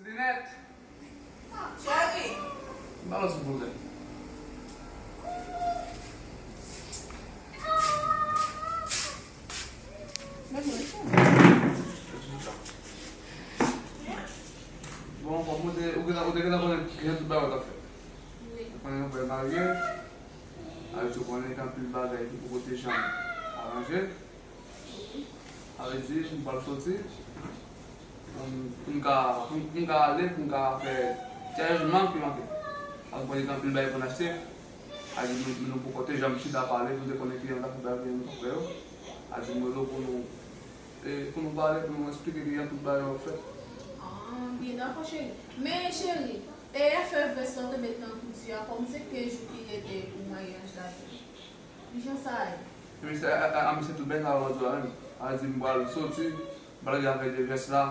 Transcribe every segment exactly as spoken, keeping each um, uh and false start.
Linèt. Cheri. M pa nan sou pwoblèm. Bon, kòm ou te, ou gentan, ou te gentan konnen jan tout bagay yo t ap fèt. Wi. Ou konnen yon frè marye, avèk ou konnen gen anpil bagay ki poko te janm aranje. Sa vle di, m pral soti, pou m, pou m ka, pou m, pou m ka ale, pou m ka fè ti aranjman ki manke. Paske mwen gen anpil bagay pou n achte. Sa vle di, nou, nou poko te janm chita pale, nou te konnen kliyan t ap fè bagay, kliyan t ap fè yo. Sa vle di, m rele w pou nou, e, pou nou pale, pou nou eksplike kliyan tout bagay yo ap fèt. Ah, byen, dakò, cheri. Men, cheri, e afè vès la w te met nan kouti a, kòm se kenz jou ki rete pou maryaj la, kijan sa ye? Epi se, a, a, a, misye tout bèk a wòdwòb la menm. A di m pral soti, m pral gen afè de vès la,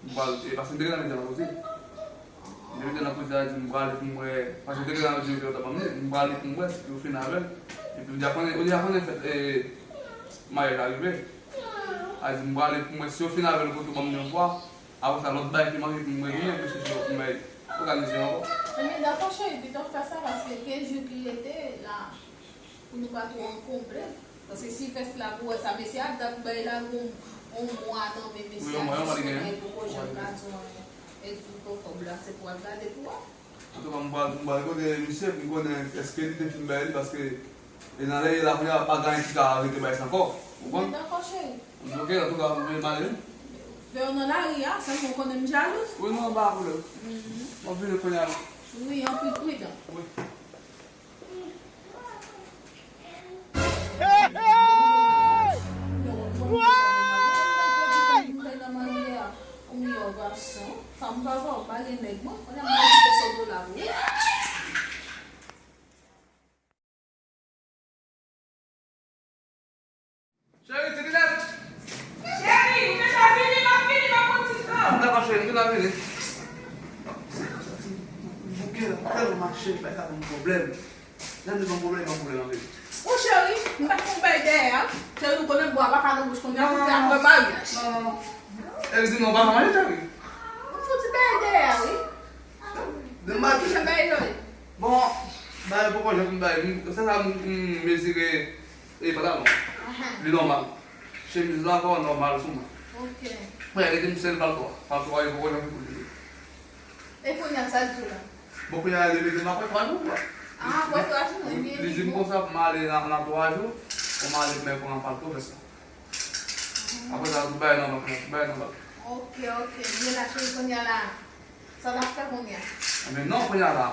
m pral, e, paske m te gentan mete nan koze. M te mete nan koze a, di m prale pou m wè, paske m te gentan di yo ta ban m li, m prale pou m wè si yo fin avè l. Epi ou deja konnen, ou deja konnen fèt, e, maryaj la rive. A di m prale pou m wè si yo fin avè l kote ou ban m li yon fwa. Apre sa, lòt bagay ki manke pou m retounen, pou chèche lòt bagay òganize ankò. Ebyen, dakò, cheri, pito w fè sa, paske kenz jou ki rete la, pou nou pa twò ankonbre. Paske si vès la pou wè sa, mesye a dat bay la gon yon mwa nan men mesye a, jiska kounye a, li poko janm ka di w anyen. E di w pran kòb la, se pou w al gade pou wè. Antouka, m pral, m pral kote misye pou m konnen èske li te fin bay li, paske e nan lè ye la kounye a, pa gen anyen ki ka rete bay sa ankò. Ou konprann? Men dakò, cheri. Ok, antouka, m vle pale wi. Fè w nan lari a, sèlman w konnen m jalouz. Wi, non, pa pwoblèm. Mhm. M ap vini kounye a la. Wi, anpil pridan. Wi. Hey, hey! Woy! Ou miyò gason. Sa m pa wè w pa gen nèg, mwen. Kounye a m pral kite sot do la pou ou. Cheri, ti Linèt! Cheri, ou gentan vini? M ap vini, m ap pran ti tan. Dakò, cheri, m gentan vini. Bouke la, tèlman mache, bay sa ban m pwoblèm. Lè m di ban m pwoblèm, ban m pwoblèm anpil. Bon, cheri, m pa t fè yon bay dèyè a. Cheri, nou konnen bwa pa ka nan bouch kounye a, pou fè apre maryaj. Non, non, non. E di non, pa ka manje, cheri. M fouti bay dèyè a, wi. Demen maten. Kijan bay yo ye? Bon, bay poko janm bay. Se sa m, m mezire, e, pantalon. Ahan. Li nòmal. Chemiz la ankò nòmal sou mwen. Ok. Mwen rete m sèl palto a. Palto a, yo poko janm pou li. E kounye a, sa l di w la? Bon, kounye a, li rete m apre twa jou, kwa. Ah, apre twa jou, ebyen, li di m konsa pou m ale nan, nan twa jou, pou m ale, men pran palto, fè sa. Apre sa, tout bagay nòmal, tout bagay nòmal. Ok, ok. Byen la, cheri, kounye a la, sa n ap fè kounye a? Ebyen, non, kounye a la.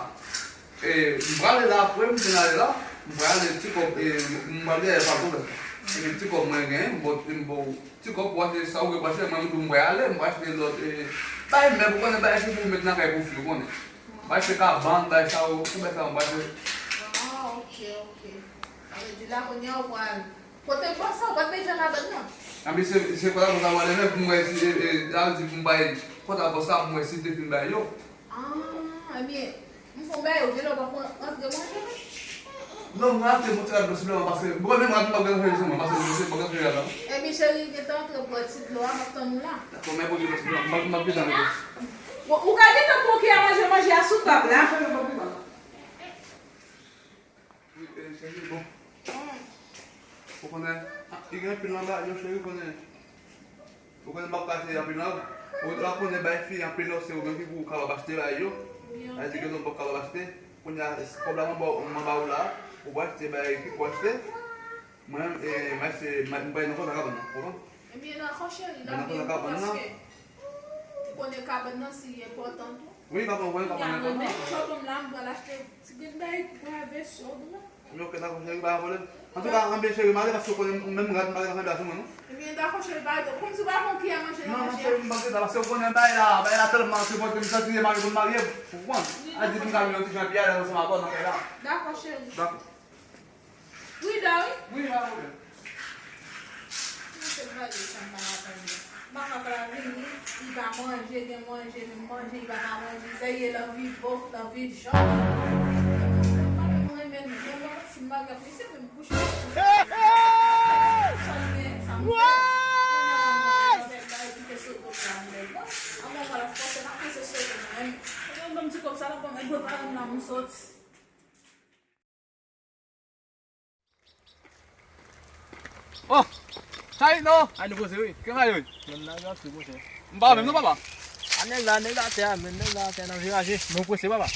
E, m prale la, apre m fin ale la, m prale ti kòb, e, m prale dèyè palto, fè sa. Ebyen, ti kòb mwen genyen, m ba w, m ba w ti kòb pou achte sa ou gen pou achte, mwen, m tou, m prale, m prale achte lòt, e, bay mèb, ou konnen, bay se pou w met nan kay pou fi, ou konnen. M prale achte kabann, bay sa yo, tout bay sa yo, m prale achte. Ah, ok, ok. Sa vle di la, kounye a, ou pral Kote bòs sa, ou pa t bezwen kabann nan? Anben, se, se kòb la bòs la pral leve pou m wè si, e, e, la di pou m bay kòb la bòs la pou m wè si l te fin bay yo. Ah, ebyen, m fè w bay yo, genlè w pa pran antre manje, non? Non, m rate yon ti rad non, senpleman, paske, bon, menm rad m pa gen nan fè sou mwen, paske se pa gen nan fè la. Ebyen, cheri, gentan antre bwè ti dlo a, m ap tann ou la. Dakò, men poze dlo, m ap, m ap gentan rete. Bon, ou ka gentan pran ki a manje, manje a sou tab la. Dakò, cheri, m ap gentan. Wi, e, cheri, bon. Ou konnen, ah, li gen anpil nan bagay yo, cheri, ou konnen. Ou konnen m p ap kache anpil nan. Ou, ou konnen bay fi anpil lòse, ou menm ki pou kapab achte bay yo. Sa vle di gen zòn m p ap kapab achte. Kounye a, kòb la mwen ba w, mwen ba w la, ou pou achte bay ki pou achte. Mwen menm, e, m achte, m, m bay nan kòb la kabann nan, ou konprann? Ebyen, dakò, cheri, n ap vini paske ou konnen kabann nan si enpòtan tou. Wi, kabann, wi, kabann nan enpòtan. Mwen menm, kòb m la, m pral achte ti grenn bagay pou brave sòd la. Wi, ok, dakò, cheri, pa gen pwoblèm. Antouka, anben, cheri, m ale paske ou konnen ou menm rad m pa gen nan fè sou mwen, non? Ebyen, dakò, cheri, pa gen pwoblèm. Kòmsi ou pa konn ki a manje nan manje a. Non, non, cheri, m pa gen tan, paske ou konnen bay la, bay la tèlman tripotè, m santi se marye pou m marye, ou konprann? A di pou m ka vin yon ti jan pi alèz ansanm avè w nan kay la. Dakò, cheri. Dakò. Prida, wi. Wi, pa pwoblèm. Mwen se pale sa m pa ka tande. Makak la vini, li pa manje, gen manje, menm manje, li pa ka manje. Sa ye, lanvi bòf, lanvi jòf. Mwen renmen nou, mwen si m pa gen plis, se menm bouch mwen. Sa l gen, sa m fè. Mwen avèk bay kite sot bòf la, mwen bon. An mwen pral fòse, m ap fòse sot. Nan m sot. Oh! Chayito! Ay, nou poze, wi. Kisa yo ye? Menm nan yo ap sou, monchè. M pa menm non, papa. A nèg la, nèg la atè a, menm nèg la atè nan viraje. Nou prese, papa.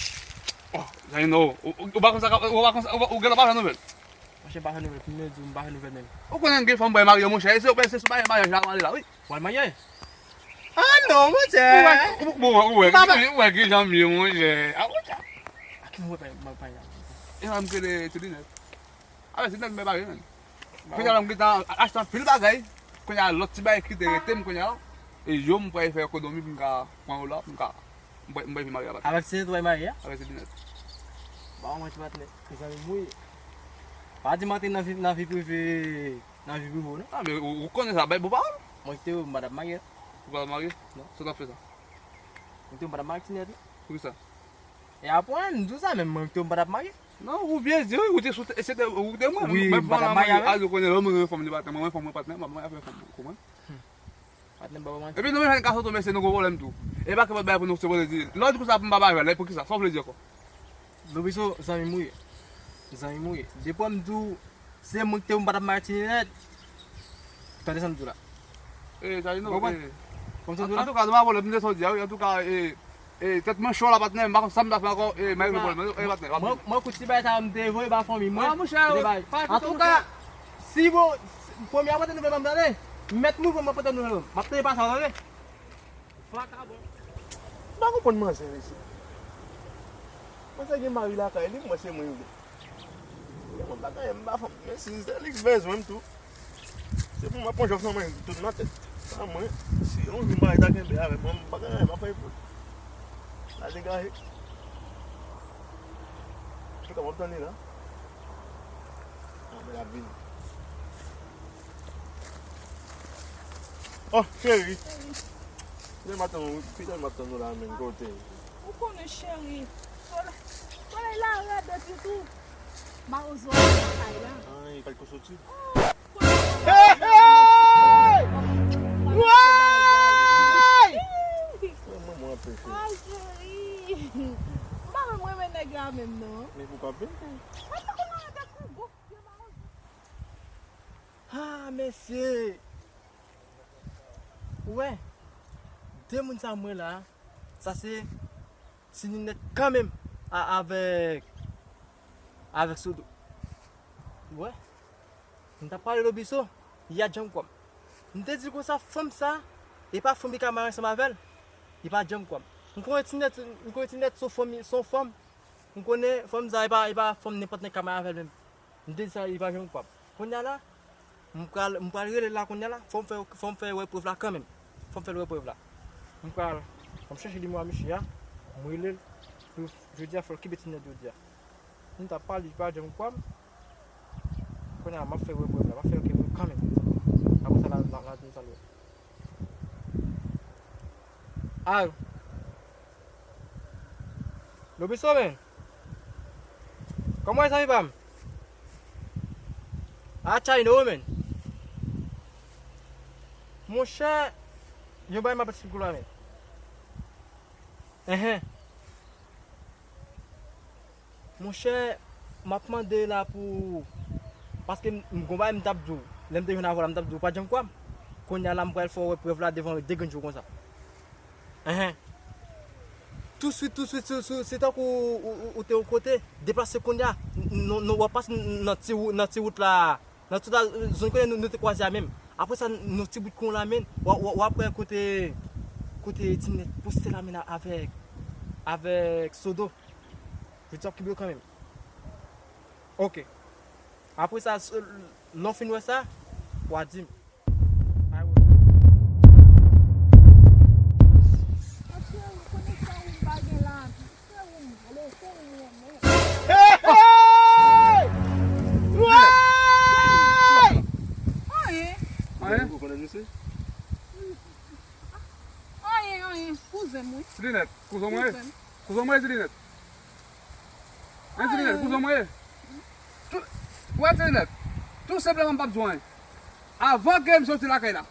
Oh, Chayito, ou, ou, ou pa konn sa, ou pa konn sa, ou, ou genlè pa jwenn nouvèl. Monchè, m pa jwenn nouvèl, pou m di w, m pa jwenn nouvèl menm. Ou konnen gen fanm bay marye, monchè, e se, se, se bay maryaj la, ale la, wi. Pral marye? Ah non, monchè. Ou wè, ou, ou, ou wè, ou wè ki jan m ye, monchè. Ah, monchè. A ki moun wè pa, pa, pa la? E sa m rele ti linèt. Avè ti linèt m bay bagay, menn. Kounye a la m gentan achte anpil bagay. Kounye a lòt ti bagay ki te rete m kounye a. E yo m pral fè ekonomi pou m ka pran yo la, pou m ka, m pral, m pral vin marye avèk. Avèk ti linèt w pral marye a? Avèk ti linèt. Ba mwen ti patnè, mezanmi mouye. Pa di m antre nan vi, nan vi prive, nan vi prive w non. Ah, men ou, ou konnen sa, bay bon pawòl. Mwen kite w, m pa t ap marye. Ou pa t ap marye? Non. Sa w t ap fè sa? Mwen kite w, m pa t ap marye ak ti linèt non. Poukisa? E apre, m di w sa, men mwen kite w, m pa t ap marye. Non, ou byen di, wi, ou te sou, e se te, ou te mwen, wi, mwen, m pa t ap marye avè l. Ou konnen lè mwen renmen fanm li patnè, mwen renmen fanm mwen patnè, mwen renmen fanm mwen, ou konprann? Patnè m pa ba manti. Epi nou menm jèn gason tou, mesye, nou gon pwoblèm tou. E pa ke bagay pou nou sipoze di. Lè w di konsa pou m pa ba jwèl, e poukisa? Sa w vle di ankò? Lobiso, zanmi m ou ye. Zanmi m ou ye. Depi w wè m di w, se mwen ki te di w m pa t ap marye ak ti linèt. Tande sa m di w la. E, sa di nou, ou konprann? E. Kòm sa m di w la. An, antouka, nou pa pwoblèm, m desann di a, wi. Antouka, e, e, tèt mwen cho la, patnè, m pa konn sa m ta fè ankò, e, m a regle pwoblèm nan, e, patnè, w ap vini. Mwen, mwen, kout ti bagay sa a, m te voye ba fanmi mwen. Ah, monchè, m te bay. Antouka, si bon, si, premye a pote nouvèl ban m, tande. Mèt mwen, premye a pote nouvèl ban m. M ap tande pa sa, tande. Vakabon. M pa konprann manzè, mesye. Manzè gen mari lakay li, mwen se mwen yo gen. Mwen pa gen anyen, m pa fanm. Men si se li k bezwen m tou. Se pou m ap pran jòf nan men tout nan tèt. Pa mwen. Si yon jou mari ta kenbe avè mwen, m pa gen anyen m ap fè pou l. La degaje. Tout an m ap tann li la. Ah, men l ap vini. Oh, cheri. Cheri. Pita m ap tann ou, pita m ap tann ou la menm kote. Ou konnen cheri. Solèy, solèy la rèd epi tou. Mawozo a lakay la. Ay, kal kou soti. Oh, konnen. Hey, hey! Woy! Mwen, mwen, mwen, anpil cheri. Ay, cheri. M pa menm renmen nèg la menm non. Men pou k ap vin pou. Mwen pa konn nan rèd epi gon vye mawozo. Ah, mesye! Ou wè, de moun sa mwen la, sa se ti linèt kanmenm a, avèk, avèk Sodo. Ou wè, m t ap pale Lobiso, li pa t janm kwè m. M te di l konsa, fanm sa, e pa fanm ki ka marye ansanm avè l, li pa t janm kwè m. M konnen ti linèt, m konnen ti linèt se yon fanm, se yon fanm, m konnen fanm sa, e pa, e pa fanm nenpòt nèg ka marye avè l menm. M te di sa, li pa janm kwè m. Kounye a la, m pral, m pral rele l la kounye a la. Fò m fè, fò m fè wè prèv la kanmenm. Fò m fè l wè prèv la. M pral, fò m chèche nimewo a misye a. M rele l. Pou jodi a, fò l kenbe ti linèt jodi a. M t ap pale, li pa janm kwè m. Kounye a, m ap fè wè prèv la. M ap fè l kenbe kanmenm. Apre sa, la, la, la, la, sa l wè. Alo. Lobiso, men. Kòman w ye, zanmi pa m? A, Chayno, men. Monchè, yon bagay m ap esplike w la, men. Enhen. Monchè, m ap mande la pou, paske m, m gon bagay m t ap di w. Lè m te jwenn avè w la, m t ap di w, ou pa t janm kwè m. Kounye a la, m pral fè w wè prèv la devan de grenn je w konsa. Enhen. Touswit, touswit, se, se, se tankou ou, ou, ou te yon kote, deplase kounye a, n-, n-, w ap pase nan ti wou-, nan ti wout la, nan tout la, zòn kote nou, nou te kwaze a menm. Apre sa, nan ti bout kon la menm, w a, w a, w ap wè kote, kote ti nèg poste la menm avèk, avèk Sodo. Jodi a w ap kenbe yo kanmenm. Oke. Apre sa, s-, lè w fin wè sa, w a di m. Ay, wè. Monchè, ou konnen sa ou m pa gen la. Frè ou m, ale, frè ou m renmen. Hey, hey! Woy! Anyen. Anyen? Ou konnen misye? Anyen, anyen. Kouzen m, wi. Linèt, kouzen mwen ye? Kouzen m. Kouzen mwen ye, Linèt. Hein, Ti Linèt, kouzen mwen ye. Tou, wè, Ti Linèt, tou senpleman m p ap di w anyen. Avan ke m soti lakay la,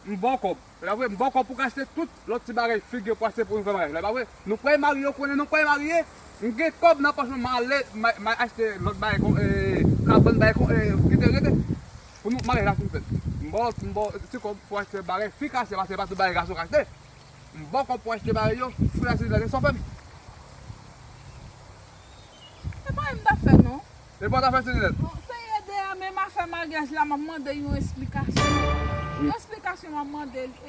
M ba w kòb. E pa vre, m ba w kòb pou w ka achte tout lòt ti bagay fi gen pou achte pou nou fè maryaj la, e pa vre? Nou prèy marye, ou konnen nou prèy marye. M gen kòb nan pòch mwen, m ale, m a- m a achte lòt bagay kon, e, kabann bagay kon, e, kite rete. Pou nou maryaj la fin fèt. M ba w, m ba w ti kòb pou achte bagay fi ka achte, paske se pa tout bagay gason ka achte. M ba w kòb pou achte bagay yo, pou achte bagay, sa w fè m. E pa yon m t ap fè non. E pa w t ap fè ti linèt. Bon, se ede a menm afè maryaj la, m ap mande yon esplikasyon. Yon esplikasyon m ap mande l, e,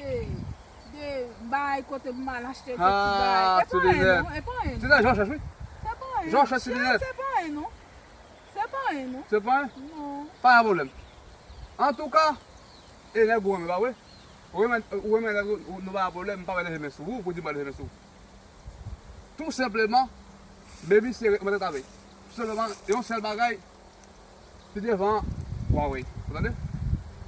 de bagay kote pou m al achte kèk ti bagay. E pa anyen non, e pa anyen non. Ti linèt, jan w chèch wi. Se pa anyen. Jan w chèch ti linèt. Se pa anyen non. Se pa anyen non. Se pa anyen? Non. Pa gen pwoblèm. Antouka, e nèg ou renmen, pa vre? Ou renmen, ou renmen nèg ou, nou pa gen pwoblèm, m pa pral leve men sou ou, pou di m pral leve men sou ou. Tou senpleman, baby se mwen tèt avè. Tou senpleman, yon sèl bagay, pi devan, w a wè. Ou tande?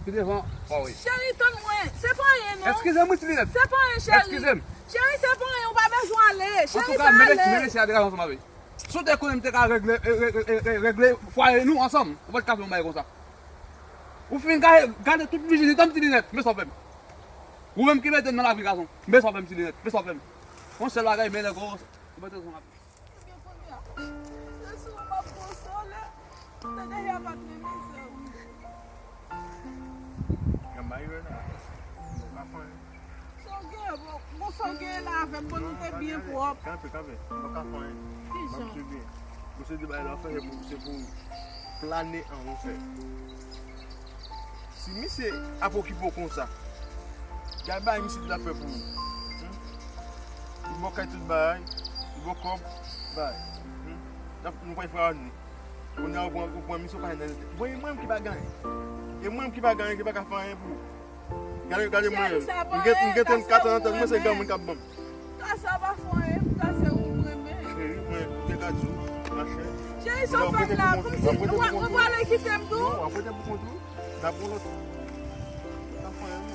Pi devan, w a wè. Cheri, tann mwen. Se pa anyen non. Eskize m wi, ti linèt. Se pa anyen, cheri. Eskize m. Cheri, se pa anyen, ou pa bezwen ale. Cheri, pa ale. Antouka, mele, mele se a degajan ansanm avè. Si w te konnen m te ka regle, e, e, e, e, regle fwaye nou ansanm, ou pa t ka fè yon bagay konsa. Ou fin gade, gade tout vijinite m, ti linèt, men sa w fè m. Ou menm ki mete m nan lavi gason, men sa w fè m, ti linèt, men sa w fè m. Yon sèl bagay, men nèg ou, ou mete ansanm avè m. Ebyen kounye a, se sou ou m ap konsole. Tande, y ap ap renmen sè ou. Yon bagay yo la. Ou pa fè anyen. Sa w gen, bon, bon, sa w gen la avè m, bon, nou te byen pwòp. Kanpe, kanpe. M pa ka fè anyen. Kijan? M ap swiv byen. Bon, se de bagay la w fè, se pou, se pou plane an ou fè. Si misye ap okipe w konsa, gade bagay misye t ap fè pou ou. Hmm? Li ba w kay tout bagay, li ba w kòb, bagay. Hmm? N ap, nou pral fè anni. Kounye a ou pran, ou pran misye ou pa nan. Bon, e mwen menm ki pa gen anyen. E mwen menm ki pa gen anyen, ki pa ka fè anyen pou ou. Gade, gade mwen. M gen, m gen trannkat an, mwen se granmoun k ap ban m. Kasa pa fè anyen, kasa ou renmen. Cheri, mwen, m te ka di w, machè. Cheri, sa w fè m la, kòmsi ou prale kite m tou? Non, w ap rete pou kont ou. N ap yon lòt. N ap fè anyen.